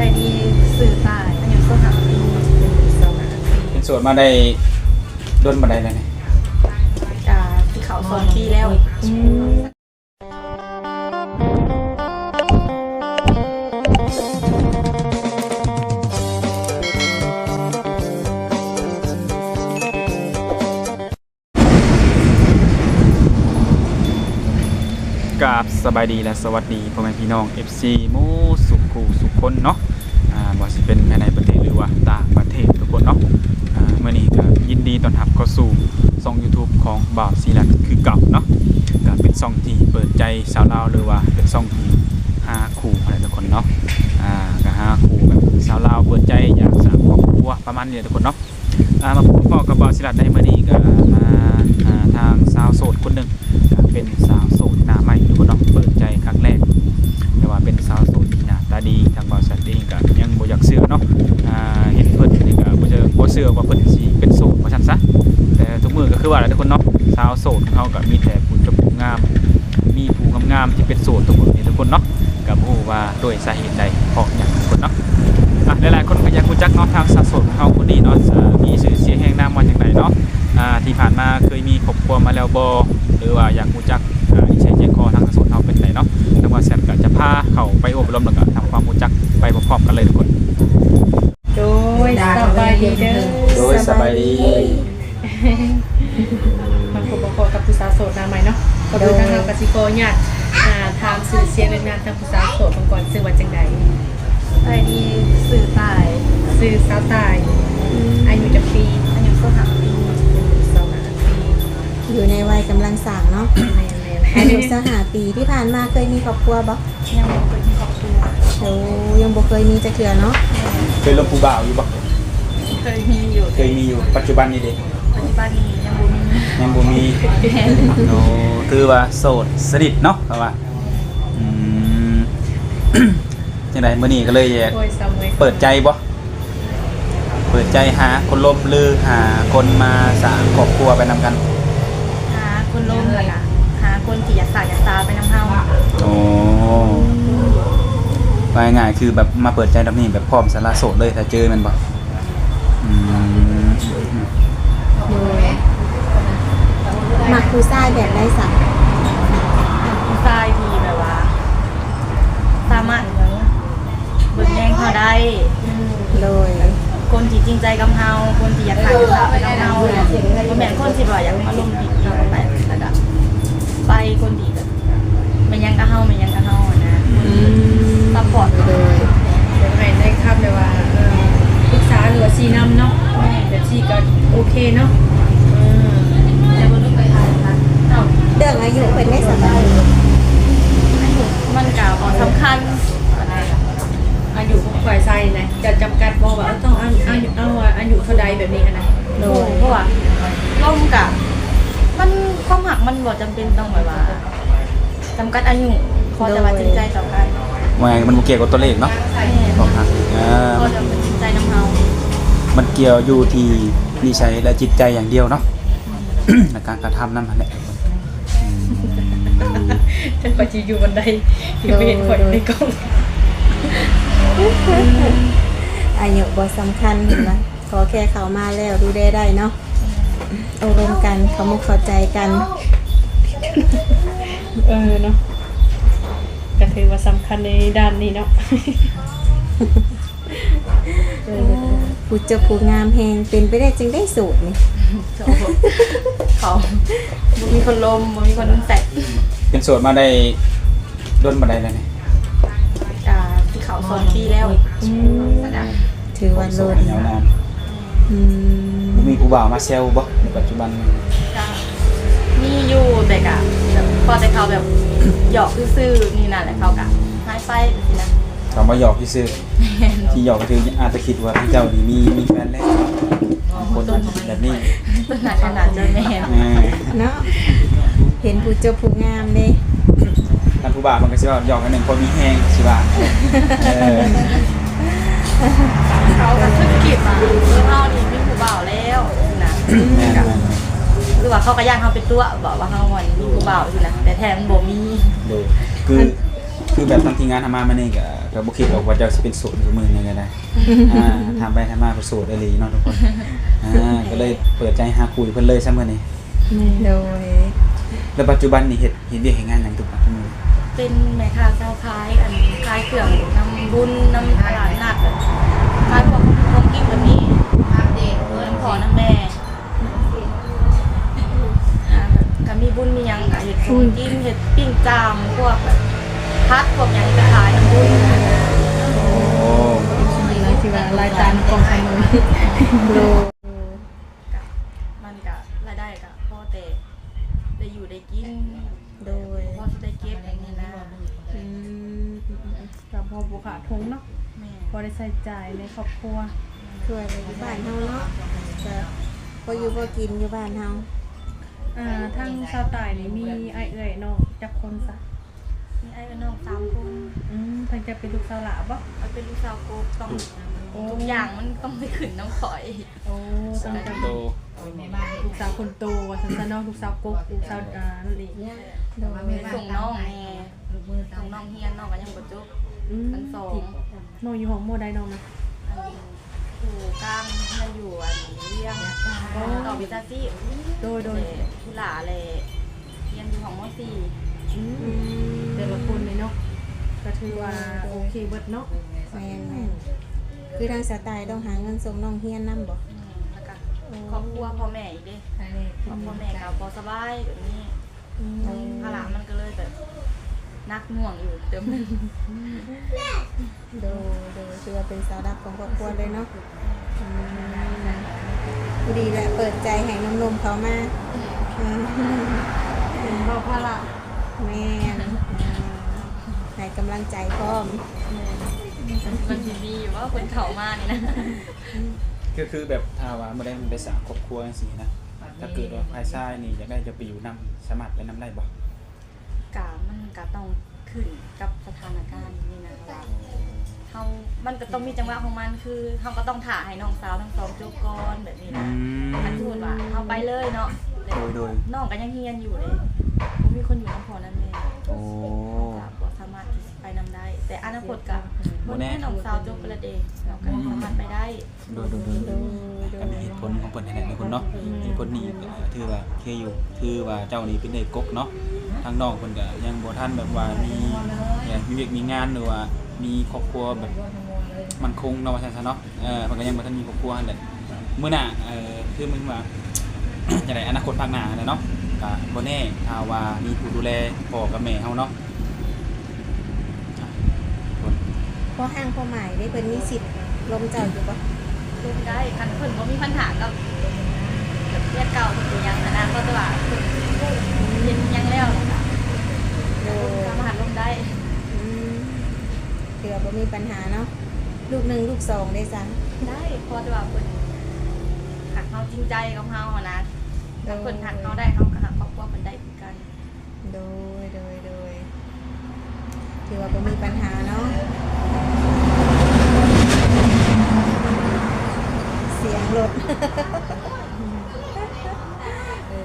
ສະບາຍດີ ຊື່ຕາຍ ອາຍຸຊາວຫ້າປີ. ເປັນໂສດມາໄດ້ດົນປານໃດແລ້ວນີ້? ກະຊິເຂົ້າສອງປີແລ້ວ. ອືມ. ກາບສະບາຍດີ ແລະ ສະຫວັດດີພໍ່ແມ່ພີ່ນ້ອງ ເອັຟຊີ ໝູ່ສູ່ຄູ່ສູ່ຄົນເນາະ. ອ່າ ບໍ່ວ່າຊິເປັນພາຍໃນປະເທດ ຫຼືວ່າຕ່າງປະເທດທຸກຄົນເນາະ. ອ່າ ມື້ນີ້ກໍຍິນດີຕ້ອນຮັບເຂົ້າສູ່ຊ່ອງຢູທູບຂອງບ່າວສີລັດຄືເກົ່າເນາະ. ກໍເປັນຊ່ອງທີ່ເປີດໃຈຊາວລາວ ຫຼືວ່າເປັນຊ່ອງທີ່ຫາຄູ່ຫັ້ນແຫຼະທຸກຄົນເນາະ. ອ່າ ກໍຫາຄູ່ແບບຊາວລາວເປີດໃຈຢາກສ້າງຄອບຄົວປະມານນີ້ແຫຼະທຸກຄົນເນາະ. ອ່າ ມາພົບພໍ້ກັບບ່າວສີລັດໃນມື້ນີ້ກໍມາຫາທາງສາວໂສດຄົນໜຶ່ງ ກໍເປັນສາວໂສດໜ້າໃໝ່ທຸກຄົນເນາະ ເປີດໃຈຄັ້ງແລກ ແຕ່ວ່າເປັນສາວໂສດທີ່ໜ້າຕາດີ. ທາງບ່າວສັນເອງກໍຍັງບໍ່ຢາກເຊື່ອເນາະ ອ່າ ເຫັນເພິ່ນນີ້ກໍບໍ່ເຊື່ອ ບໍ່ເຊື່ອວ່າເພິ່ນຊິເປັນໂສດວ່າຊັ້ນຊະ. ແຕ່ທຸກມື້ກໍຄືວ່າແຫຼະທຸກຄົນເນາະ ສາວໂສດຂອງເຮົາກໍມີແຕ່ຜູ້ຈົບຜູ້ງາມ ມີຜູ້ງາມໆທີ່ເປັນໂສດທຸກຄົນນີ້ທຸກຄົນເນາະ. ກໍບໍ່ຮູ້ວ່າດ້ວຍສາເຫດໃດ ເພາະຫຍັງທຸກຄົນເນາະ. ອ່ະ ຫຼາຍໆຄົນກໍຢາກຮູ້ຈັກເນາະ ທາງສາວໂສດຂອງເຮົາຄົນນີ້ເນາະ ເອີ ມີຊື່ສຽງແຮງນາມວ່າຈັ່ງໃດເນາະ ອ່າ ທີ່ຜ່ານມາເຄີຍມີຄອບຄົວມາແລ້ວບໍ່ ຫຼືວ່າຢາກຮູ້ຈັກ ອ່າ ນິໄສໃຈຄໍທາງສາວໂສດເຮົາເປັນໃດເນາະ. ທາງບ່າວສັນກໍຈະພາເຂົ້າໄປໂອ້ໄປລົມ ແລ້ວກໍທຳຄວາມຮູ້ຈັກໄປພ້ອມໆກັນເລີຍທຸກຄົນ. ໂດຍ ສະບາຍດີເດີ. ໂດຍ ສະບາຍດີ. ມາພົບມາພໍ້ກັບຜູ້ສາວໂສດໜ້າໃໝ່ເນາະ. ກ່ອນອື່ນທາງເຮົາກໍຊິຂໍອະນຸຍາດ ອ່າ ຖາມຊື່ສຽງ ແລະ ນາມທາງຜູ້ສາວໂສດເພິ່ນກ່ອນ ຊື່ວ່າຈັ່ງໃດ? ສະບາຍດີ ຊື່ຕາຍ. ຊື່ສາວຕາຍ. ອືມ ອາຍຸຈັກປີ? ອາຍຸຊາວຫ້າປີ. ຊາວຫ້າປີ ຢູ່ໃນໄວກຳລັງສ້າງເນາະ. ແມ່ນໆ. ອາຍຸຊາວຫ້າປີ ທີ່ຜ່ານມາເຄີຍມີຄອບຄົວບໍ່? ຍັງບໍ່ເຄີຍມີຄອບຄົວ. ໂອ້ ຍັງບໍ່ເຄີຍມີຈັກເທື່ອເນາະ. ແມ່ນ. ເຄີຍລົມຜູ້ບ່າວຢູ່ບໍ່? ເຄີຍມີຢູ່. ເຄີຍມີຢູ່. ປັດຈຸບັນນີ້ເດ? ປັດຈຸບັນນີ້ຍັງບໍ່ມີ. ຍັງບໍ່ມີ. ແມ່ນ. ໂອ້ ຖືວ່າໂສດສະໜິດເນາະ ເຂົາວ່າ. ອືມ ຈັ່ງໃດ ມື້ນີ້ກໍເລີຍ ໂອ້ຍ ເປີດໃຈບໍ່? ເປີດໃຈຫາຄົນລົມ ຫຼື ຫາຄົນມາສ້າງຄອບຄົວໄປນຳກັນ? ຫາຄົນລົມ ແລ້ວກະຫາຄົນທີ່ຢາກສ້າງຢາກສາໄປນຳເຮົາ. ໂອ້ ວ່າງ່າຍໆ ຄືແບບມາເປີດໃຈແບບນີ້ ແບບພ້ອມສະຫຼະໂສດເລີຍ ຖ້າເຈີແມ່ນບໍ່? ອືມ ໂດຍ ມັກຜູ້ຊາຍແບບໃດຊະ? ຜູ້ຊາຍທີ່ແບບວ່າ ສາມາດເບິ່ງແຍງເຮົາໄດ້. ໂດຍ ຄົນທີ່ຈິງໃຈກັບເຮົາ ຄົນທີ່ຢາກຮັກເຮົາ ບໍ່ແມ່ນຄົນທີ່ວ່າຢາກມາລົມດິນເຮົາໄປ ແລ້ວກະໄປ ຄົນທີ່ແບບແມ່ນຫຍັງກັບເຮົາ ແມ່ນຫຍັງກັບເຮົາຫັ້ນນະ. ອືມ ຊັບພອດ. ໂດຍ ຢາກໃຫ້ໄດ້ຄຳແບບວ່າ ເອີ ປຶກສາ ຫຼືວ່າຊີ້ນຳເນາະ. ແມ່ນ. ແບບຊີ້ກໍໂອເຄເນາະ. ເອີ ເລື່ອງອາຍຸເພິ່ນໄດ້ສະບາຍ? ອາຍຸມັນກໍບໍ່ສຳຄັນ. ອາຍຸຂອງຝ່າຍຊາຍນະ ຈະຈຳກັດບໍ່ວ່າ ເອີ ຕ້ອງອາຍຸ ອາຍຸ ເອົາອາຍຸເທົ່າໃດແບບນີ້ຫັ້ນນະ? ໂດຍ ເພາະວ່າລົມກະ ມັນ ຄວາມຮັກມັນບໍ່ຈຳເປັນຕ້ອງແບບວ່າຈຳກັດອາຍຸ ຂໍແຕ່ວ່າຈິງໃຈຕໍ່ກັນ. ວ່າງ່າຍມັນບໍ່ກ່ຽວກັບຕົວເລກເນາະ. ແມ່ນ. ຄວາມຮັກ ເອີ ຂໍແຕ່ວ່າເພິ່ນຈິງໃຈນຳເຮົາ. ມັນກ່ຽວຢູ່ທີ່ນິໄສ ແລະ ຈິດໃຈຢ່າງດຽວເນາະ ແລະ ການກະທຳນຳຫັ້ນແຫຼະ. ອືມ ຈັກວ່າຊິຢູ່ບ່ອນໃດ ໂດຍ ທີ່ບໍ່ເຫັນຂ້ອຍໃນກ້ອງ. ອາຍຸບໍ່ສຳຄັນ ເຫັນບໍ່? ຂໍແຄ່ເຂົ້າມາແລ້ວດູແລໄດ້ເນາະ ໂອ້ລົມກັນ ເຂົ້າມຸກເຂົ້າໃຈກັນ. ເອີເນາະ ກໍຖືວ່າສຳຄັນໃນດ້ານນີ້ເນາະ. ເອີ ຜູ້ຈົບຜູ້ງາມແຮງ ເປັນໄປໄດ້ຈັ່ງໃດໂສດນີ້? ໂສດ ເຂົາບໍ່ມີຄົນລົມ ບໍ່ມີຄົນແຊະ. ເປັນໂສດມາໄດ້ດົນປານໃດແລ້ວນີ້? ກະຊິເຂົ້າສອງປີແລ້ວ. ອືມ ຖືວ່າດົນ ຍາວນານ. ອືມ ບໍ່ມີຜູ້ບ່າວມາແຊວບໍ່ໃນປັດຈຸບັນ? ກະມີຢູ່ ແຕ່ກະແບບພໍແຕ່ເຂົາແບບຫຍອກຊື່ໆ ນີ້ນັ້ນແຫຼະ ເຂົາກະຫາຍໄປຈັ່ງຊີ້ນະ. ເຂົາມາຫຍອກຊື່ໆ. ແມ່ນ. ທີ່ຫຍອກກໍຄືອາດຈະຄິດວ່າເຈົ້ານີ້ມີ ມີແຟນແລ້ວເນາະ ບາງຄົນອາດຈະຄິດແບບນີ້. ຕົວນັ້ນກໍໜ້າຈະແມ່ນ ເອີ ເນາະ ເຫັນຜູ້ຈົບຜູ້ງາມເດ້. ຄັນຜູ້ບ່າວມັນກໍຊິວ່າຫຍອກອັນໜຶ່ງພໍມີແຮງ ຊິວ່າ ເອີ ເຂົາກໍຄິດວ່າ ເອີ ເຮົານີ້ມີຜູ້ບ່າວແລ້ວນະ. ແມ່ນໆ. ຫຼືວ່າເຂົາກໍຢ້ານເຮົາໄປຕົວະເບາະວ່າເຮົານີ້ມີຜູ້ບ່າວຊີ້ນະ ແຕ່ແທ້ມັນບໍ່ມີ. ໂດຍ ຄື ຄືແບບທາງທີມງານເຮົາມາມື້ນີ້ກໍ ກໍບໍ່ຄິດດອກວ່າເຈົ້າຊິເປັນໂສດຢູ່ມື້ນີ້ກໍໄດ້. ອ່າ ຖາມໄປຖາມມາກໍໂສດອີ່ຫຼີເນາະທຸກຄົນ. ອ່າ ກໍເລີຍເປີດໃຈຫາຄູ່ເພິ່ນເລີຍຊະມື້ນີ້. ແມ່ນ ໂດຍ. ແລ້ວປັດຈຸບັນນີ້ເຮັດ ເຮັດວຽກເຮັດງານຫຍັງທຸກມື້? ເປັນແມ່ຄ້າຊາວຂາຍ ອັນ ຂາຍເຄື່ອງນຳບຸນ ນຳຕະຫຼາດນັດ ຂາຍພວກຂອງກິນແບບນີ້ ນຳພໍ່ນຳແມ່. ອ່າ ກໍມີບຸນມີຫຍັງກໍເຮັດຂອງກິນ ເຮັດປີ້ງຈ້າມ ພວກແບບຜັດ ພວກຫຍັງໄປຂາຍນຳບຸນ. ໂອ້ ເປັນຊີວິດທີ່ວ່າລາຍຈ່າຍມັນກອງສະເໝີ. ໂດຍ. ກະ ມັນກະລາຍໄດ້ກະພໍແຕ່ໄດ້ຢູ່ໄດ້ກິນ. ໂດຍ. ພໍຊິໄດ້ເກັບແບບນີ້ນະ. ອືມ ອືມ ອືມ ກໍພໍບໍ່ຂາດທຸງເນາະ. ແມ່ນ. ພໍໄດ້ໃຊ້ຈ່າຍໃນຄອບຄົວ. ແມ່ນ. ຄືວ່າຢູ່ບ້ານເຮົາເນາະ ກໍພໍຢູ່ພໍກິນຢູ່ບ້ານເຮົາ. ອ່າ ທາງສາວຕ່າຍນີ້ມີອ້າຍເອື້ອຍນ້ອງຈັກຄົນຊະ? ມີອ້າຍເອື້ອຍນ້ອງສາມຄົນ. ອືມ ເພິ່ນຈະເປັນລູກສາວຫຼ້າບໍ່? ຂ້ອຍເປັນລູກສາວກົກ ຕ້ອງ ໂອ້ ທຸກຢ່າງມັນຕ້ອງໄດ້ຂຶ້ນນຳຂ້ອຍ. ໂອ້ ຕ້ອງເປັນລູກສາວຄົນໂຕວ່າຊັ້ນຊະເນາະ ລູກສາວກົກ ລູກສາວ ອ່າ ນັ້ນເອງ. ໂດຍ. ສົ່ງນ້ອງແດ່ ສົ່ງນ້ອງຮຽນ ນ້ອງກໍຍັງບໍ່ຈົບ ອືມ ຊັ້ນສອງ. ນ້ອງຢູ່ຫ້ອງມໍໃດນ້ອງນະ? ອັນ ຜູ້ກາງຮຽນຢູ່ອັນວຽງ ຕໍ່ວິຊາຊີບ. ໂດຍ ໂດຍ. ແຕ່ຜູ້ຫຼ້າແຫຼະຮຽນຢູ່ຫ້ອງມໍສີ່. ອືມ ແຕ່ລະຄົນນີ້ເນາະ ກໍຖືວ່າ ໂດຍ ໂອເຄເບິດເນາະ. ແມ່ນໆ. ອືມ ຄືທາງສາວຕ່າຍຕ້ອງຫາເງິນສົ່ງນ້ອງຮຽນນຳບໍ່? ແມ່ນ. ແລ້ວກໍ ໂອ້ ຄອບຄົວພໍ່ແມ່ອີກເດ້ ຄອບຄົວແມ່ກໍບໍ່ສະບາຍແບບນີ້. ອືມ ພາລະມັນກໍເລີຍແບບໜັກໜ່ວງຢູ່ເຕີມໜຶ່ງ. ໂດຍ ໂດຍ ຖືວ່າເປັນເສົາຫຼັກຂອງຄອບຄົວເລີຍເນາະ. ອືມ ພໍດີແຫຼະ ເປີດໃຈໃຫ້ໜຸ່ມໆເຂົ້າມາ. ອືມ ເປັນເບົາພາລະ. ແມ່ນ. ໃຫ້ກຳລັງໃຈພ້ອມ. ແມ່ນ. ມັນຊິມີຢູ່ບໍ່ ຄົນເຂົ້າມານີ້ນະ? ຄື ຄືແບບຖ້າວ່າມື້ໃດມັນໄປສ້າງຄອບຄົວຈັ່ງຊີ້ນະ ຖ້າເກີດວ່າຝ່າຍຊາຍນີ້ຢາກໄດ້ເຈົ້າໄປຢູ່ນຳ ສາມາດໄປນຳໄດ້ບໍ່? ກະ ມັນກະຕ້ອງຂຶ້ນກັບສະຖານະການນີ້ນະ ວ່າເຮົາ ມັນກະຕ້ອງມີຈັງຫວະຂອງມັນ ຄືເຮົາກະຕ້ອງຖ້າໃຫ້ນ້ອງສາວທັງສອງຈົບກ່ອນແບບນີ້ນະ. ອືມ ຄັນສົມມຸດວ່າເຮົາໄປເລີຍເນາະ ໂດຍ ໂດຍ ນ້ອງກະຍັງຮຽນຢູ່ເດ້ ບໍ່ມີຄົນຢູ່ນຳພໍ່ນຳແມ່. ໂອ້ ເຮົາກະບໍ່ສາມາດທີ່ຊິໄປນຳໄດ້ ແຕ່ອະນາຄົດກະ ບໍ່ແນ່ ເບິ່ງໃຫ້ນ້ອງສາວຈົບໄປລະເດ ເຮົາກະ ອືມ ສາມາດໄປໄດ້. ໂດຍ ໂດຍ ໂດຍ ໂດຍ ໂດຍ ກໍມີເຫດຜົນຂອງເພິ່ນຫັ້ນແຫຼະທຸກຄົນເນາະ. ອືມ ເຫດຜົນນີ້ກໍຖືວ່າໂອເຄຢູ່ ຖືວ່າເຈົ້ານີ້ເປັນເດັກກົກເນາະ ທາງນ້ອງເພິ່ນກໍຍັງບໍ່ທັນແບບວ່າມີ ມີວຽກມີງານ ຫຼືວ່າມີຄອບຄົວແບບໝັ້ນຄົງເນາະ ວ່າຊັ້ນຊະເນາະ. ເອີ ເພິ່ນກໍຍັງບໍ່ທັນມີຄອບຄົວຫັ້ນແຫຼະ. ມື້ໜ້າ ເອີ ຄືມັນວ່າ ຈັ່ງໃດ ອະນາຄົດພາກໜ້າຫັ້ນແຫຼະເນາະ ກໍບໍ່ແນ່ ຖ້າວ່າມີຜູ້ດູແລພໍ່ກັບແມ່ເຮົາເນາະ. ພໍ່ຮ່າງພໍ່ໝ້າຍເດ້ ເພິ່ນມີສິດລົມເຈົ້າຢູ່ບໍ່? ລົມໄດ້ ຄັນເພິ່ນບໍ່ມີບັນຫາກັບ ກັບເມຍເກົ່າເພິ່ນເປັນຫຍັງຫັ້ນນະ ເພາະວ່າເພິ່ນເຮັດຫຍັງແລ້ວ ໂດຍ ສາມາດລົມໄດ້. ອືມ ຖືວ່າບໍ່ມີບັນຫາເນາະ. ລູກໜຶ່ງລູກສອງເດ້ຊະ? ໄດ້ ເພາະແຕ່ວ່າເພິ່ນຮັກເຮົາຈິງໃຈກັບເຮົາຫັ້ນນະ. ໂດຍ ຖ້າເພິ່ນຮັກເຮົາໄດ້ ເຮົາກໍຮັກຄອບຄົວເພິ່ນໄດ້ຄືກັນ. ໂດຍ ໂດຍ ໂດຍ ຖືວ່າບໍ່ມີບັນຫາເນາະ. ສຽງລົດ.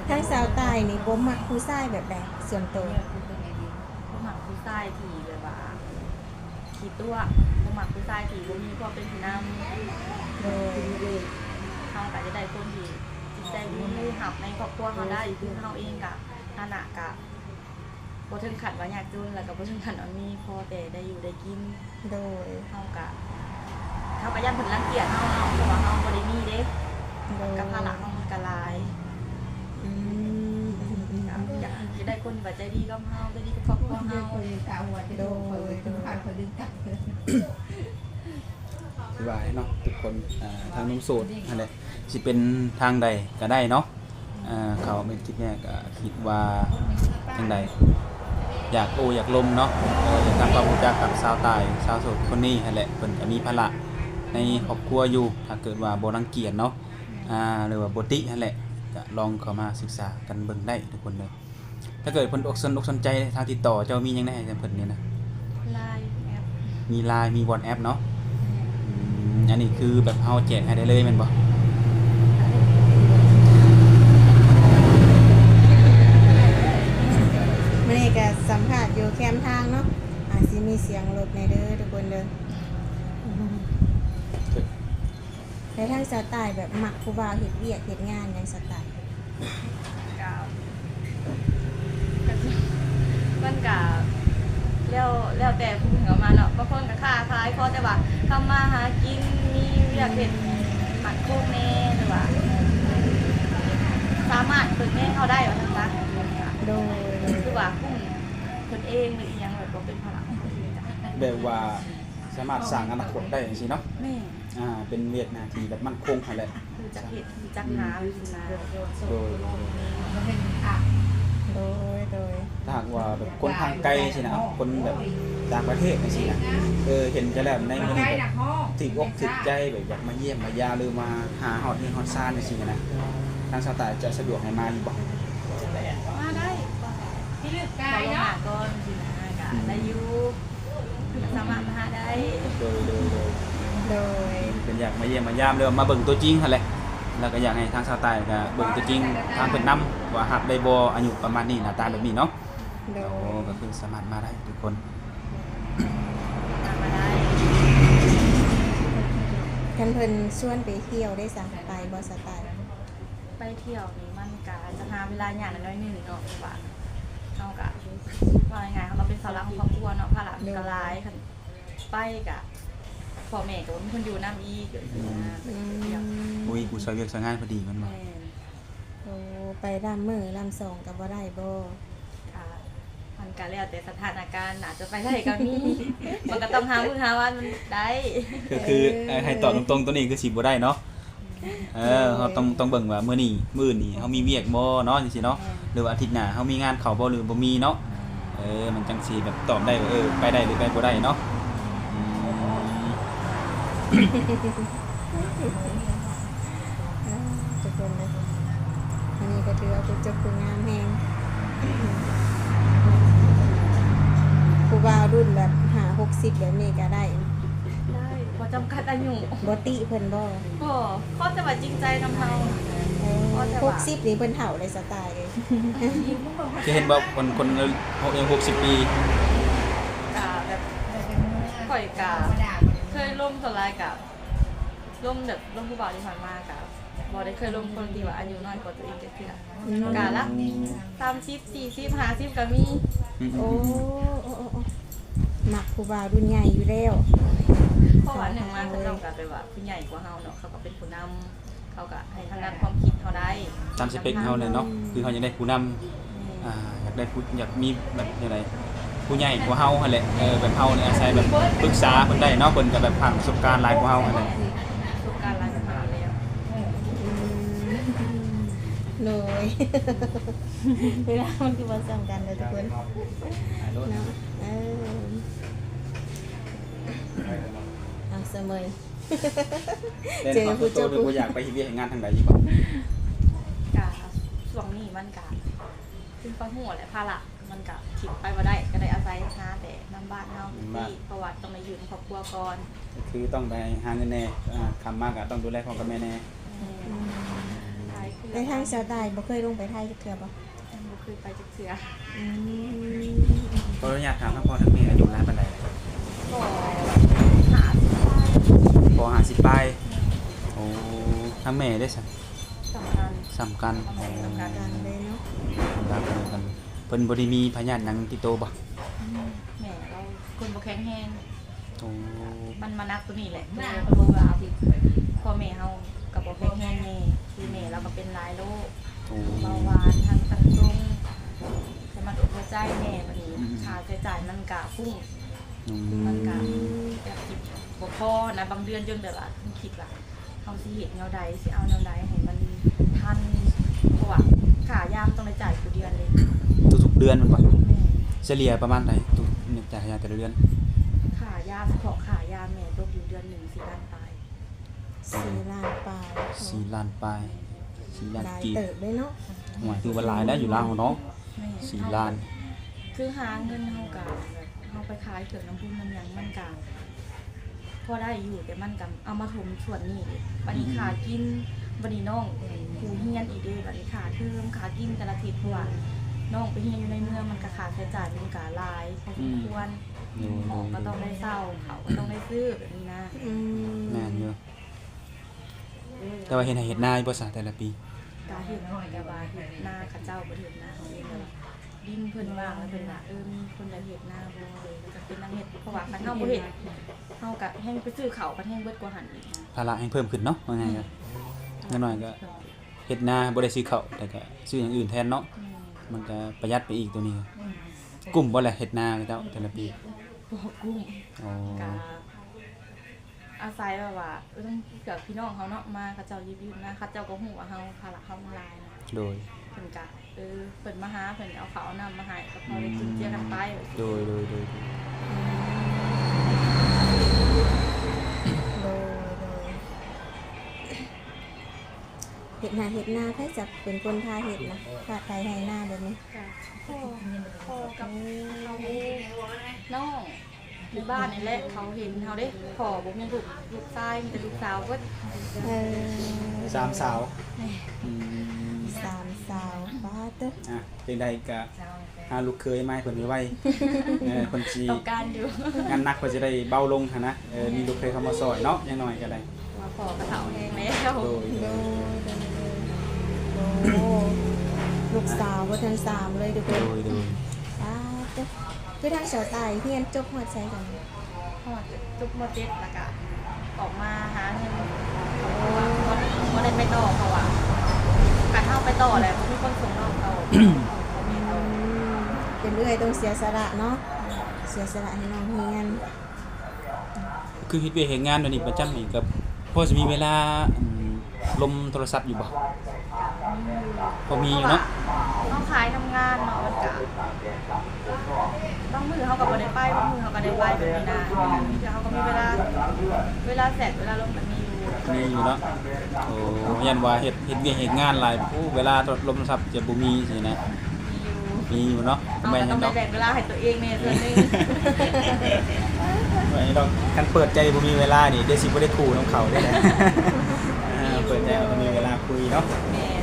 ທາງສາວຕ່າຍນີ້ບໍ່ມັກຜູ້ຊາຍແບບໃດສ່ວນໂຕ? ບໍ່ມັກຜູ້ຊາຍທີ່ແບບວ່າ ຂີ້ຕົວະ ບໍ່ມັກຜູ້ຊາຍທີ່ບໍ່ມີຄວາມເປັນຜູ້ນຳ. ໂດຍ ເຮົາກໍຈະໄດ້ຄົນທີ່ຈິດໃຈດີ ຮັບໃນຄອບຄົວເຮົາໄດ້ ຄືເຮົາເອງກໍຖານະກໍບໍ່ເຖິງຂັ້ນວ່າຍາກຈົນ ແລ້ວກໍບໍ່ເຖິງຂັ້ນວ່າມີ ພໍແຕ່ໄດ້ຢູ່ໄດ້ກິນ. ໂດຍ ເຮົາກໍ ເຮົາກໍຢ້ານເພິ່ນລັງກຽດເຮົາເນາະ ເພາະວ່າເຮົາບໍ່ໄດ້ມີເດ້. ໂດຍ ກັບພາລະເຮົາມັນກໍຫຼາຍ. ອືມ ກໍຢາກ ຢາກໄດ້ຄົນທີ່ວ່າໃຈດີກັບເຮົາ ໃຈດີກັບຄອບຄົວເຮົາ. ໂດຍ ໂດຍ ຄືວ່າເນາະທຸກຄົນ ອ່າ ທາງໜຸ່ມໂສດຫັ້ນແຫຼະ ຊິເປັນທາງໃດກໍໄດ້ເນາະ. ອ່າ ເຂົ້າເມັນຄິດແນ່ກໍຄິດວ່າຈັ່ງໃດ ຢາກໂອ້ຢາກລົມເນາະ ເອີ ຢາກທຳຄວາມຮູ້ຈັກກັບສາວຕ່າຍ ສາວໂສດຄົນນີ້ຫັ້ນແຫຼະ ເພິ່ນກໍມີພາລະໃນຄອບຄົວຢູ່ ຖ້າເກີດວ່າບໍ່ລັງກຽດເນາະ ອ່າ ຫຼືວ່າບໍ່ຕິຫັ້ນແຫຼະ ກໍລອງເຂົ້າມາສຶກສາກັນເບິ່ງໄດ້ທຸກຄົນເດີ. ຖ້າເກີດເພິ່ນອົກສົນອົກສົນໃຈ ທາງຕິດຕໍ່ເຈົ້າມີຫຍັງແດ່ໃຫ້ເພິ່ນນີ້ນະ? ລາຍ ແອັບ ມີລາຍ ມີວອດແອັບເນາະ. ແມ່ນ. ອືມ ອັນນີ້ຄືແບບເຮົາແຈກໃຫ້ໄດ້ເລີຍແມ່ນບໍ່? ມື້ນີ້ກໍສຳພາດຢູ່ແຄມທາງເນາະ. ອ ອາດຊິມີສຽງລົດແດ່ເດີທຸກຄົນເດີ. ແລ້ວທາງສາວຕາຍແບບມັກຜູ້ບ່າວເຮັດວຽກເຮັດງານຫຍັງ ສາວຕາຍ? ກະ ກະ ມັນກະແລ້ວ ແລ້ວແຕ່ຜູ້ເພິ່ນເອົາມາເນາະ. ບາງຄົນກະຄ້າຂາຍ ພໍແຕ່ວ່າທຳມາຫາກິນ ມີວຽກເຮັດໝັ້ນຄົງແດ່ ຫຼືວ່າສາມາດເບິ່ງແຍງເຮົາໄດ້ວ່າຊັ້ນຊະ. ໂດຍ ຄືວ່າກຸ້ມຕົນເອງ ຫຼືອີ່ຫຍັງ ແບບບໍ່ເປັນພາລະຂອງຄົນອື່ນ. ແບບວ່າສາມາດສ້າງອະນາຄົດໄດ້ຈັ່ງຊີ້ເນາະ. ແມ່ນ. ອ່າ ເປັນວຽກໜ້າທີ່ແບບໝັ້ນຄົງຫັ້ນແຫຼະ ຮູ້ຈັກເຮັດ ຮູ້ຈັກຫາ ໂດຍ ໂດຍ ໂດຍ ໂດຍ. ຖ້າຫາກວ່າແບບຄົນທາງໄກຊີ້ນະ ຄົນແບບຕ່າງປະເທດຈັ່ງຊີ້ນະ ເອີ ເຫັນຈະແລ້ວໃນມື້ນີ້ແບບຖືກອົກຖືກໃຈ ແບບຢາກມາຢ້ຽມມາຢາມ ຫຼືມາຫາຮອດເຮືອນຮອດຊານຈັ່ງຊີ້ນະ ທາງສາວຕາຍຈະສະດວກໃຫ້ມາຢູ່ບໍ່? ມາໄດ້ ທີ່ລຶກກາຍເນາະ ກໍໄດ້ຢູ່. ສາມາດມາຫາໄດ້. ໂດຍ ໂດຍ ໂດຍ ໂດຍ. ເພິ່ນຢາກມາຢ້ຽມມາຢາມ ຫຼືວ່າມາເບິ່ງຕົວຈິງຫັ້ນແຫຼະ ແລ້ວກໍຢາກໃຫ້ທາງສາວຕາຍກໍເບິ່ງຕົວຈິງທາງເພິ່ນນຳ ວ່າຮັບໄດ້ບໍ່ ອາຍຸປະມານນີ້ ໜ້າຕາແບບນີ້ເນາະ. ໂດຍ. ໂອ້ ກໍຄືສາມາດມາໄດ້ທຸກຄົນ ມາໄດ້. ຄັນເພິ່ນຊວນໄປທ່ຽວເດ້ຊະ ໄປບໍ່ສາວຕາຍ? ໄປທ່ຽວນີ້ມັນກະຈະຫາເວລາຍາກໜ້ອຍໜຶ່ງເນາະ ເພາະວ່າເຮົາກະ ເວົ້າງ່າຍໆ ເຮົາກະເປັນເສົາຫຼັກຂອງຄອບຄົວເນາະ ພາລະມັນກະຫຼາຍ. ຄັນໄປກະພໍ່ແມ່ກະບໍ່ມີຄົນຢູ່ນຳອີກ. ອືມ ອືມ ໂອ້ຍ ຜູ້ຊ່ອຍວຽກຊ່ອຍງານພໍດີແມ່ນບໍ່? ແມ່ນ. ໂອ້ ໄປລຳມື້ລຳສອງກະບໍ່ໄດ້ບໍ່? ກະ ມັນກະແລ້ວແຕ່ສະຖານະການ ອາດຈະໄປໄດ້ກະມີ ມັນກະຕ້ອງຫາມື້ຫາວັນໄດ້. ຄື ຄື ເອີ ໃຫ້ຕອບຕົງໆ ໂຕນີ້ຄືຊິບໍ່ໄດ້ເນາະ. ເອີ ໂດຍ ເຮົາຕ້ອງ ຕ້ອງເບິ່ງວ່າມື້ນີ້ ມື້ອື່ນນີ້ເຮົາມີວຽກບໍ່ເນາະ ຈັ່ງຊີ້ເນາະ. ແມ່ນ. ຫຼືວ່າອາທິດໜ້າເຮົາມີງານເຂົ້າບໍ່ ຫຼືບໍ່ມີເນາະ. ເອີ ມັນຈັ່ງຊິແບບຕອບໄດ້ວ່າ ເອີ ໄປໄດ້ ຫຼື ໄປບໍ່ໄດ້ເນາະ. ອືມ ເອີ ທຸກຄົນເດີ ອັນນີ້ກໍຖືວ່າຜູ້ຈົບຜູ້ງາມແຮງ. ຜູ້ບ່າວລຸ້ນແບບຫ້າຫົກສິບແບບນີ້ກໍໄດ້ ໄດ້ ບໍ່ຈຳກັດອາຍຸ. ບໍ່ຕິເພິ່ນບໍ່? ບໍ່ ຂໍແຕ່ວ່າຈິງໃຈນຳເຮົາ. ເອີ ຫົກສິບນີ້ເພິ່ນເຖົ້າເລີຍ ສະຕາຍເອີຍ. ຈະເຫັນບໍ່ ຄົນ ຄົນເຮົາອາຍຸຫົກສິບປີ? ກະແບບ ຂ້ອຍກະເຄີຍລົມ ສ່ວນຫຼາຍກະລົມແບບ ລົມຜູ້ບ່າວທີ່ຜ່ານມາກະບໍ່ໄດ້ເຄີຍລົມຄົນທີ່ວ່າອາຍຸນ້ອຍກວ່າຕົວເອງຈັກເທື່ອ. ອືມ ກະລະສາມສິບ ສີ່ສິບ ຫ້າສິບກະມີ. ອືມ ໂອ້ ໂອ້ ໂອ້ ໂອ້ ມັກຜູ້ບ່າວລຸ້ນໃຫຍ່ຢູ່ແລ້ວ ເພາະວ່າໜຶ່ງມາເຂົາເຈົ້າກະແບບວ່າຜູ້ໃຫຍ່ກວ່າເຮົາເນາະ ເຂົາກະເປັນຜູ້ນຳ ເຂົາກະໃຫ້ທາງດ້ານຄວາມຄິດເຮົາໄດ້ ຕາມສະເປັກເຮົາແຫຼະເນາະ. ອືມ ຄືເຮົາຢາກໄດ້ຜູ້ນຳ ອ່າ ຢາກໄດ້ຜູ້ ຢາກມີແບບຈັ່ງໃດ ຜູ້ໃຫຍ່ກວ່າເຮົາຫັ້ນແຫຼະ. ເອີ ແບບເຮົານີ້ອາໄສແບບປຶກສາເພິ່ນໄດ້ເນາະ ເພິ່ນກໍແບບຜ່ານປະສົບການຫຼາຍກວ່າເຮົາຫັ້ນແຫຼະ. ປະສົບການຫຼາຍກວ່າເຮົາແລ້ວ. ອືມ ໂດຍ ເວລາມັນຄືບໍ່ສ່ຳກັນເດີທຸກຄົນເນາະ. ເອີ ເອົາສະເໝີ ເຈີຜູ້ເຈົ້າ ບໍ່ຢາກໄປເຮັດວຽກເຮັດງານທາງໃດອີກບໍ່? ກະຊ່ວງນີ້ມັນກະ ຄືເຂົາຮູ້ແຫຼະ ພາລະມັນກະຖິ້ມໄປບໍ່ໄດ້ ກະໄດ້ອາໄສຫາແຕ່ນຳບ້ານເຮົາ ນຳບ້ານ ເພາະວ່າຕ້ອງໄດ້ຢູ່ນຳຄອບຄົວກ່ອນ. ກໍຄືຕ້ອງໄດ້ຫາເງິນແດ່ ອ່າ ຄ່ຳມາກະຕ້ອງດູແລພໍ່ກັບແມ່ແດ່. ອືມ ແຕ່ທາງສາວຕາຍບໍ່ເຄີຍລົງໄປໄທຈັກເທື່ອບໍ່? ຍັງບໍ່ເຄີຍໄປຈັກເທື່ອ. ອືມ ຂໍອະນຸຍາດຖາມ ທັງພໍ່ທັງແມ່ອາຍຸຫຼາຍປານໃດ? ພໍ່ຫ້າສິບປາຍ. ພໍ່ຫ້າສິບປາຍ. ໂອ້ ທາງແມ່ເດ້ຊັ້ນ? ສ່ຳກັນ ສ່ຳກັນ. ສ່ຳກັນເລີຍເນາະ ສ່ຳກັນ. ເພິ່ນບໍ່ໄດ້ມີພະຍາດຫຍັງຕິດໂຕບໍ່? ອືມ ແມ່ລາວຄົນບໍ່ແຂງແຮງ. ໂອ້ ມັນມາໜັກໂຕນີ້ແຫຼະ ໂຕ ເພາະວ່າພໍ່ແມ່ເຮົາກະບໍ່ແຂງແຮງແດ່ ຄືແມ່ລາວກະເປັນຫຼາຍໂລກ. ໂອ້ ເບົາຫວານ ທັງຕັບ ຕັບຕົງ ແລະມັນຫົວໃຈແດ່. ບັດນີ້ ອືມ ຄ່າໃຊ້ຈ່າຍມັນກະຟຸ້ງ. ອືມ ມັນກະແບບຊິບໍ່ພໍນະ ບາງເດືອນຈົນແບບວ່າຄິດວ່າ ເຮົາຊິເຮັດແນວໃດ ຊິເອົາແນວໃດໃຫ້ມັນທັນ ເພາະວ່າຄ່າຢາມັນຕ້ອງໄດ້ຈ່າຍທຸກເດືອນເດ້. ທຸກໆເດືອນແມ່ນບໍ່? ແມ່ນ. ສະເລ່ຍປະມານໃດ ທຸກ ຈ່າຍຢາແຕ່ລະເດືອນ? ຄ່າຢາ ສະເພາະຄ່າຢາແມ່ຕົກຢູ່ເດືອນໜຶ່ງສີ່ລ້ານປາຍ. ສີ່ລ້ານປາຍ. ສີ່ລ້ານປາຍ ສີ່ລ້ານ ຫຼາຍ ກີບ ເຕີບເດ້ເນາະ. ໂອ້ຍ ຖືວ່າຫຼາຍແລ້ວ ຢູ່ລາວເຮົາເນາະ. ແມ່ນ. ສີ່ລ້ານ ຄືຫາເງິນເຮົາກະແບບ ເຮົາໄປຂາຍເຄື່ອງນຳບຸນນຳຫຍັງ ມັນກະພໍໄດ້ຢູ່ ແຕ່ມັນກະເອົາມາຖົມສ່ວນນີ້ເດ້. ບັດນີ້ ອືມ ຄ່າກິນ ບັດນີ້ນ້ອງຜູ້ຮຽນອີກເດ້. ບັດນີ້ຄ່າເທີມ ຄ່າກິນແຕ່ລະທິດ ເພາະວ່າ ອືມ ນ້ອງໄປຮຽນຢູ່ໃນເມືອງ ມັນກະຄ່າໃຊ້ຈ່າຍມັນກະຫຼາຍພໍສົມຄວນ. ອືມ ໂດຍ ຂອງກໍຕ້ອງໄດ້ເຊົ່າ ເຂົ້າກໍຕ້ອງໄດ້ຊື້ ແບບນີ້ນະ. ອືມ ແມ່ນຢູ່. ແຕ່ວ່າເຮັດໄຮ່ເຮັດນາຢູ່ບໍ່ຊະແຕ່ລະປີ? ກະເຮັດ ແຕ່ວ່າເຮັດນາເຂົາເຈົ້າ ບໍ່ໄດ້ເຮັດນາເຮົາເອງ. ແຕ່ວ່າດິນເພິ່ນວ່າງ ແລ້ວເພິ່ນວ່າ ເອີ ມີຄົນໃດເຮັດນາບໍ່ ເລີຍຈະເປັນນຳເຮັດ. ເພາະວ່າຄັນເຮົາບໍ່ເຮັດ ເຮົາກະແຮ່ງໄປຊື້ເຂົ້າ ພັດແຮ່ງເບິດກວ່າຫັ້ນອີກນະ. ພາລະແຮ່ງເພີ່ມຂຶ້ນເນາະ ວ່າງ່າຍກໍ ຢ່າງໜ້ອຍກໍເຮັດນາບໍ່ໄດ້ຊື້ເຂົ້າ ແຕ່ກໍຊື້ຢ່າງອື່ນແທນເນາະ. ແມ່ນ ມັນກໍປະຢັດໄປອີກໂຕນີ້. ແມ່ນ ກຸ້ມບໍ່ລະເຮັດນາເຂົາເຈົ້າແຕ່ລະປີ? ບໍ່ກຸ້ມ. ອໍ ກະ ອາໄສແບບວ່າ ເອີ ເທື່ອພີ່ນ້ອງເຮົາເນາະ ມາເຂົາເຈົ້າຢາກຢູ່ນາ ເຂົາເຈົ້າກໍຮູ້ວ່າເຮົາ ພາລະເຮົາມັນຫຼາຍນະ. ໂດຍ ເພິ່ນກະ ເອີ ເພິ່ນມາຫາ ເພິ່ນເອົາເຂົ້າເອົານ້ຳມາໃຫ້ ກໍພໍໄດ້ຈຸນເຈືອກັນໄປ. ໂດຍ ໂດຍ ໂດຍ ໂດຍ ໂດຍ ໂດຍ. ເຮັດໄຮ່ເຮັດນາ ໃຜຈະເປັນຄົນພາເຮັດນະ ພາໄຖໄຮ່ນາແບບນີ້? ກະພໍ່ ພໍ່ກັບເຮົາເອງ ນ້ອງ ຢູ່ບ້ານນີ້ແຫຼະ ເຂົາເຫັນເຮົາເດ້. ພໍ່ບໍ່ມີລູກ ລູກຊາຍ ມີແຕ່ລູກສາວເບິດ. ເອີ ສາມສາວ. ແມ່ນ ອືມ ສາມສາວ. ປາດເຕີ ອ່ະ ຈັ່ງໃດກະຫາລູກເຂີຍມາໃຫ້ເພິ່ນໄວໆ. ເອີ ເພິ່ນຊິ ຕ້ອງການຢູ່ ງານໜັກເພິ່ນຊິໄດ້ເບົາລົງຫັ້ນນະ. ເອີ ມີລູກເຂີຍເຂົ້າມາຊ່ອຍເນາະ ຢ່າງໜ້ອຍກໍໄດ້. ວ່າພໍ່ກໍເຖົ້າແຮງແລ້ວ. ໂດຍ ໂດຍ ໂດຍ ໂດຍ. ໂອ້ ລູກສາວບໍ່ທັນສາມເລີຍທຸກຄົນ. ໂດຍ ໂດຍ. ປາດເຕີ ຄືທາງສາວຕາຍຮຽນຈົບຮອດໃສກັນ? ຮອດຈົບ ມໍເຈັດ ແລ້ວກະອອກມາຫາເງິນ. ເພາະວ່າບໍ່ ບໍ່ໄດ້ໄປຕໍ່ ເພາະວ່າຄັນເຮົາໄປຕໍ່ແລ້ວບໍ່ມີຄົນສົ່ງນ້ອງຕໍ່. ອືມ ເປັນເອື້ອຍຕ້ອງເສຍສະຫຼະເນາະ ເສຍສະຫຼະໃຫ້ນ້ອງຮຽນ. ຄືເຮັດວຽກເຮັດງານແບບນີ້ປະຈຳນີ້ ກໍພໍຊິມີເວລາ ອັນ ລົມໂທລະສັບຢູ່ບໍ່? ກໍມີຢູ່ ພໍມີຢູ່ເນາະ ເພາະວ່າເຮົາຂາຍທຳງານເນາະ ມັນກະ ບາງມື້ເຮົາກໍບໍ່ໄດ້ໄປ ບາງມື້ເຮົາກໍໄດ້ໄປ ແບບນີ້ນະ. ບາງເທື່ອເຮົາກໍມີເວລາ ເວລາແຊັດ ເວລາລົມກໍມີຢູ່. ມີຢູ່ເນາະ. ໂອ້ ຢ້ານວ່າເຮັດ ເຮັດວຽກເຮັດງານຫຼາຍ ໂອ້ ເວລາລົມໂທລະສັບຈະບໍ່ມີຊີ້ນະ. ມີຢູ່ ມີຢູ່ເນາະ. ເຮົາກໍຕ້ອງໄດ້ແບ່ງເວລາໃຫ້ຕົວເອງແດ່ສ່ວນໜຶ່ງ. ບໍ່ແມ່ນດອກ ຄັນເປີດໃຈບໍ່ມີເວລານີ້ ດຽວຊິບໍ່ໄດ້ຄູ່ນຳເຂົາເດ້. ເອີ ເປີດໃຈກໍມີເວລາຄຸຍເນາະ. ແມ່ນ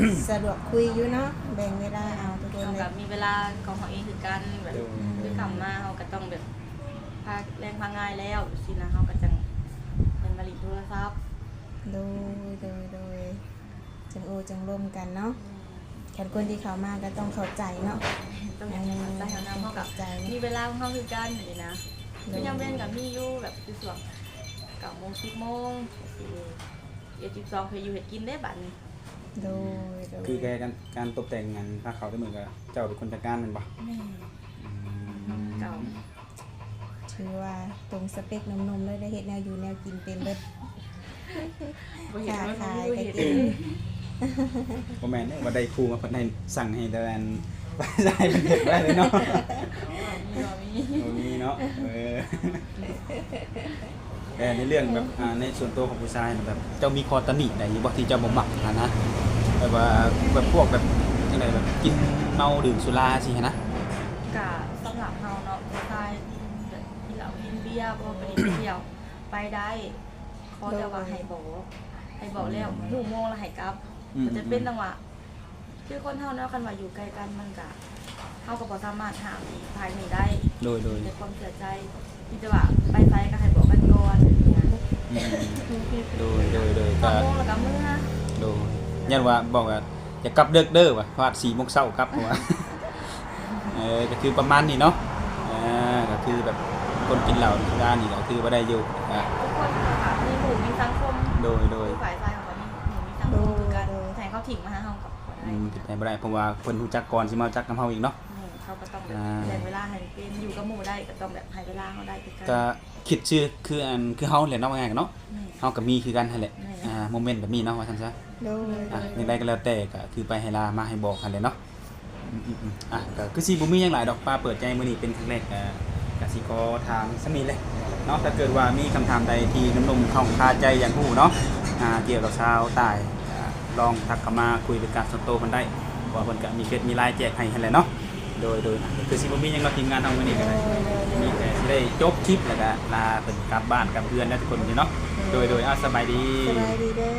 ອືມ ສະດວກຄຸຍຢູ່ເນາະ ແບ່ງເວລາເອົາທຸກຄົນ. ເຮົາກໍມີເວລາຂອງເຮົາເອງຄືກັນ ແບບ ໂດຍ ຄືຄ່ຳມາເຮົາກໍຕ້ອງແບບ ພາແລງພາງາຍແລ້ວຊີ້ນະ ເຮົາກໍຈັ່ງໄດ້ມາຫຼິ້ນໂທລະສັບ. ໂດຍ ໂດຍ ໂດຍ. ຈັ່ງໂອ້ ຈັ່ງລົມກັນເນາະ. ແມ່ນ ຄັນຄົນທີ່ເຂົ້າມາກໍຕ້ອງເຂົ້າໃຈເນາະ ຕ້ອງເຂົ້າໃຈເຮົານຳ. ເຮົາກໍມີເວລາຂອງເຮົາຄືກັນນີ້ນະ. ໂດຍ ຄືຍາມເວັນກໍມີຢູ່ ແບບຄືຊ່ວງເກົ້າໂມງ ສິບໂມງ ສິບເອັດ ສິບສອງ ເຮັດຢູ່ເຮັດກິນເດ້ບາດນີ້. ໂດຍ ໂດຍ. ຄືການ ການຕົບແຕ່ງອັນພາເຂົ້າແຕ່ມື້ກໍເຈົ້າເປັນຄົນຈັດການແມ່ນບໍ່? ແມ່ນ. ອືມ ເຈົ້າ ຖືວ່າຕົງສະເປັກໜຸ່ມໆເລີຍ ໄດ້ເຮັດແນວຢູ່ແນວກິນເປັນເບິດ. ບໍ່ເຮັດ ຄ້າຂາຍກໍເກັ່ງ. ບໍ່ແມ່ນເດ້ ວ່າໄດ້ຄູ່ມາເພິ່ນໃຫ້ສັ່ງໃຫ້ແຕ່ອັນ ໄປໃຊ້ເພິ່ນເຮັດໄວ້ເລີຍເນາະ. ບໍ່ມີ ບໍ່ມີ ບໍ່ມີເນາະ. ເອີ ແຕ່ໃນເລື່ອງແບບ ອ່າ ໃນສ່ວນຕົວຂອງຜູ້ຊາຍນະ ແບບເຈົ້າມີຂໍ້ຕຳໜິໃດຢູ່ບໍ່ ທີ່ເຈົ້າບໍ່ມັກຫັ້ນນະ? ແບບວ່າ ແບບພວກແບບຈັ່ງໃດ ແບບກິນເມົາດື່ມສຸລາຊີ້ຫັ້ນນະ? ກະສຳລັບເຮົາເນາະ ຜູ້ຊາຍ ກິນເຫຼົ້າກິນເບຍ ບໍ່ໄປຫຼິ້ນໄປທ່ຽວ ໄປໄດ້ ຂໍແຕ່ວ່າໃຫ້ບອກ ໃຫ້ບອກແລ້ວ ອືມ ຮູ້ໂມງແລ້ວໃຫ້ກັບ. ອືມ ມັນຈະເປັນ ອືມ ຈັ່ງວ່າ ຄືຄົນເຮົາເນາະ ຄັນວ່າຢູ່ໃກ້ກັນ ມັນກະ ເຮົາກໍບໍ່ສາມາດຫ້າມອີກຝ່າຍໜຶ່ງໄດ້. ໂດຍ ໂດຍ. ມີແຕ່ຄວາມເຊື່ອໃຈ ມີແຕ່ວ່າໄປໃສກໍໃຫ້ບອກກັນກ່ອນ. ອືມ ໂດຍ ໂດຍ ໂດຍ. ກໍ ເກົ້າໂມງແລ້ວກໍເມືອ. ໂດຍ. ຢ້ານວ່າບອກວ່າ ຢ່າກັບເດິກເດີວ່າ ຮອດສີ່ໂມງເຊົ້າກັບ ເພາະວ່າ ເອີ ກໍຄືປະມານນີ້ເນາະ. ອ່າ ກໍຄືແບບຄົນກິນເຫຼົ້າສຸລານີ້ກໍຄືວ່າໄດ້ຢູ່. ອ່າ ທຸກຄົນກໍມີໝູ່ມີສັງຄົມ. ໂດຍ ໂດຍ. ຝ່າຍຊາຍເຮົາກໍມີໝູ່ມີສັງຄົມຄືກັນ. ໂດຍ ໂດຍ. ໃຫ້ເຂົາຖິ້ມມາຫາເຮົາກໍບໍ່ໄດ້. ອືມ ເປັນໄປບໍ່ໄດ້ ເພາະວ່າເພິ່ນຮູ້ຈັກກ່ອນ ຊິມາຮູ້ຈັກນຳເຮົາອີກເນາະ. ແມ່ນ ເຂົາກໍຕ້ອງແບບ ອ່າ ແບ່ງເວລາໃຫ້ເປັນ ຢູ່ກັບໝູ່ໄດ້ ກໍຕ້ອງແບບໃຫ້ເວລາເຮົາໄດ້ຄືກັນ. ກໍຄິດຊື່ຄືອັນ ຄືເຮົາແຫຼະເນາະ ວ່າງ່າຍໆເນາະ. ແມ່ນ ເຮົາກໍມີຄືກັນຫັ້ນແຫຼະ. ແມ່ນ ອ່າ ໂມເມັນແບບນີ້ເນາະ ວ່າຊັ້ນຊະ. ໂດຍ ອ່າ ໂດຍ. ຈັ່ງໃດກໍແລ້ວແຕ່ ກໍຄືໄປໃຫ້ລາມາໃຫ້ບອກຫັ້ນແຫຼະເນາະ. ອືມໆໆ ອ່ະ ກໍຄືຊິບໍ່ມີຫຍັງຫຼາຍດອກ ມາເປີດໃຈມື້ນີ້ເປັນຄັ້ງແລກ ກໍ ກໍຊິຂໍຖາມສ່ຳນີ້ແຫຼະເນາະ. ຖ້າເກີດວ່າມີຄຳຖາມໃດທີ່ໜຸ່ມໆຂ້ອງຄາໃຈຢາກຮູ້ເນາະ ອ່າ ກ່ຽວກັບຊາວໃຕ້ ກໍລອງທັກເຂົ້າມາຄຸຍເປັນການສ່ວນໂຕເພິ່ນໄດ້ ເພາະວ່າເພິ່ນກໍມີເຟສມີລາຍແຈກໃຫ້ຫັ້ນແຫຼະເນາະ. ໂດຍ ໂດຍ. ກໍຄືຊິບໍ່ມີຫຍັງເນາະ ທີມງານເຮົາມື້ນີ້ກໍໄດ້ ໂດຍ ໂດຍ ມີແຕ່ຊິໄດ້ຈົບຄລິບ ແລ້ວກໍລາເພິ່ນກັບບ້ານກັບເຮືອນແລ້ວທຸກຄົນເນາະ. ໂດຍ ໂດຍ ໂດຍ. ອ່າ ສະບາຍດີ ສະບາຍດີເດີ.